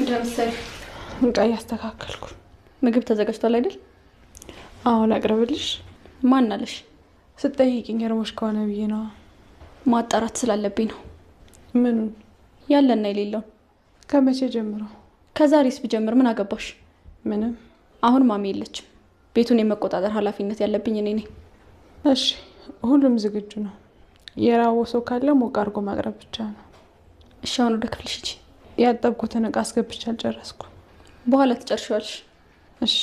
ምንድነው? እቃ እያስተካከልኩ። ምግብ ተዘጋጅቷል አይደል? አዎ፣ ላቅርብልሽ? ማን አለሽ? ስትጠይቂኝ እርቦሽ ከሆነ ብዬ ነው። ማጣራት ስላለብኝ ነው። ምኑን? ያለና የሌለውን። ከመቼ ጀምሮ? ከዛሬስ ብጀምር ምን አገባሽ? ምንም። አሁን ማሚ የለችም። ቤቱን የመቆጣጠር ኃላፊነት ያለብኝ እኔ ነኝ። እሺ፣ ሁሉም ዝግጁ ነው። የራበው ሰው ካለ ሞቅ አድርጎ ማቅረብ ብቻ ነው። እሺ፣ አሁን ወደ ክፍልሽ ሂጂ። ያጠብኩትን እቃ አስገብቼ አልጨረስኩም። በኋላ ትጨርሺዋለሽ። እሺ።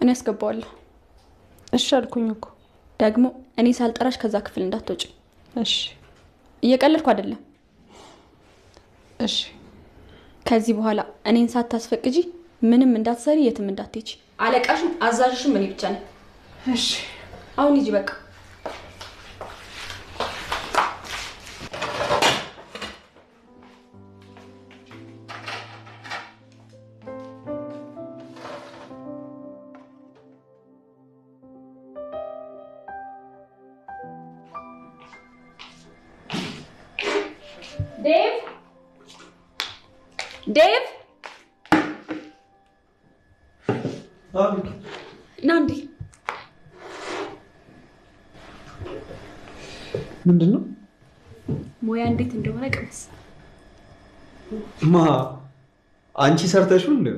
እኔ አስገባዋለሁ። እሺ አልኩኝ እኮ። ደግሞ እኔ ሳልጠራሽ ከዛ ክፍል እንዳትወጪ። እሺ። እየቀለድኩ አይደለም። እሺ። ከዚህ በኋላ እኔን ሳታስፈቅጂ ምንም እንዳትሰሪ፣ የትም እንዳትሄጂ። አለቃሽም አዛዥሽም እኔ ብቻ ነኝ። እሺ። አሁን ሂጂ በቃ። ዴቭ፣ ዴቭ፣ ና እንዴ። ምንድን ነው? ሙያ እንዴት እንደሆነ ቅመስ። ማ አንቺ ሰርተሽው እንደ?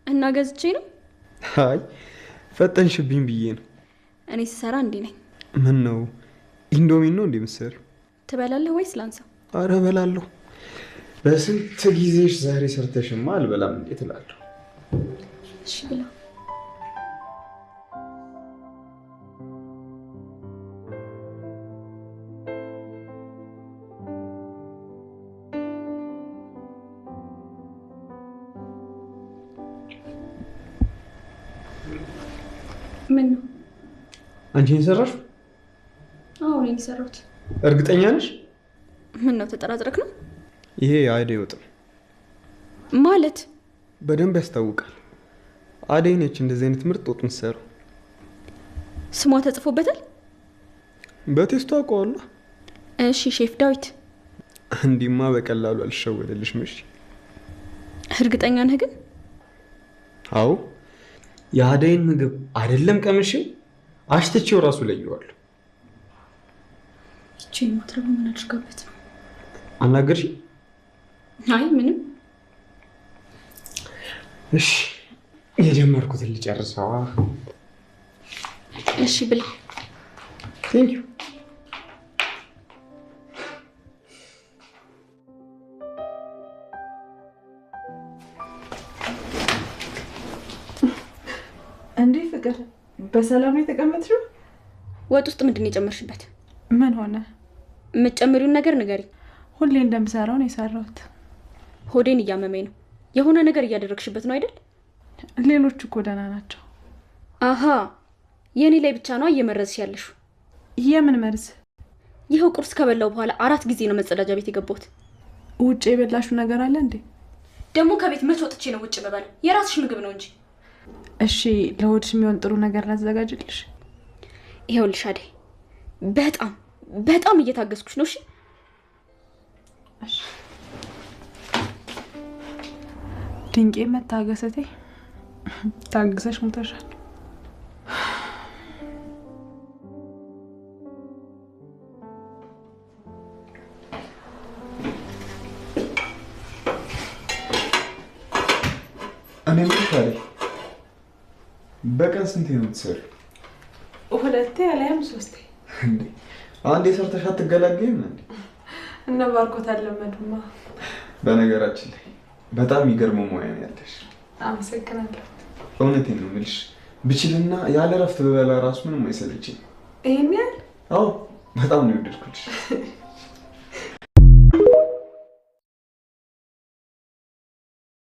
እና ገዝቼ ነው። አይ ፈጠንሽብኝ ብዬ ነው። እኔ ስሰራ እንዲህ ነኝ። ምን ነው ኢንዶሚን ነው እንዴ የምትሰሪው? ትበላለህ ወይስ ላንሳው? አረ እበላለሁ። በስንት ጊዜሽ ዛሬ ሰርተሽማ አልበላም እንዴት እላለሁ። እሺ ብላ። ምን ነው? አንቺ የሰራሽው? አዎ እኔ የሰራሁት። እርግጠኛ ነሽ? ምን ነው ተጠራጥረክ ነው? ይሄ የአደይ ወጥ ነው ማለት? በደንብ ያስታውቃል። አደይ ነች እንደዚህ አይነት ምርጥ ወጥ የምትሰራው። ስሟ ተጽፎበታል? በቴስቱ አውቀዋለሁ። እሺ ሼፍ ዳዊት። እንዲማ በቀላሉ አልሸወደልሽም። እሺ እርግጠኛ ነህ ግን? አዎ የአደይን ምግብ አይደለም ቀምሼው አሽትቼው ራሱ ለየዋለሁ። ይቺ የማትረባ ምን አድርጋበት ነው? አናገርሽ? አይ ምንም። እሺ የጀመርኩትን ልጨርሰዋ። እሺ ብላ። Thank you። እንዴ ፍቅር፣ በሰላም ነው የተቀመጥሽው? ወጥ ውስጥ ምንድን ነው የጨመርሽበት? ምን ሆነ? የምትጨምሪውን ነገር ንገሪኝ። ሁሌ እንደምሰራው ነው የሰራሁት። ሆዴን እያመመኝ ነው። የሆነ ነገር እያደረግሽበት ነው አይደል? ሌሎቹ እኮ ደህና ናቸው። አሃ የእኔ ላይ ብቻ ነው እየመረዝሽ ያለሽው። የምን መርዝ? ይኸው ቁርስ ከበላው በኋላ 4 ጊዜ ነው መጸዳጃ ቤት የገባሁት። ውጭ የበላሹ ነገር አለ እንዴ? ደግሞ ከቤት መች ወጥቼ ነው ውጭ የምበላው? የራስሽ ምግብ ነው እንጂ። እሺ ለሆድሽ የሚሆን ጥሩ ነገር ላዘጋጅልሽ። ይኸውልሽ አደይ፣ በጣም በጣም እየታገስኩሽ ነው። እሺ እሺ። ድንቄ መታገሰቴ ታግሰሽ ሞተሻል። እኔ ምን ታዲያ በቀን ስንቴ ነው የምትሰሪው? 2 አልያም 3። እንዴ አንዴ ሰርተሽ አትገላገይም እንዴ? እነ ባርኮት አልለመዱማ። በነገራችን ላይ በጣም የሚገርመው ሙያ ነው ያለሽ። አመሰግናለሁ። እውነቴን ነው የምልሽ። ብችልና ያለ እረፍት ብበላ ራሱ ምንም አይሰለችኝ። ይሄን ያህል? አዎ በጣም ነው የወደድኩልሽ።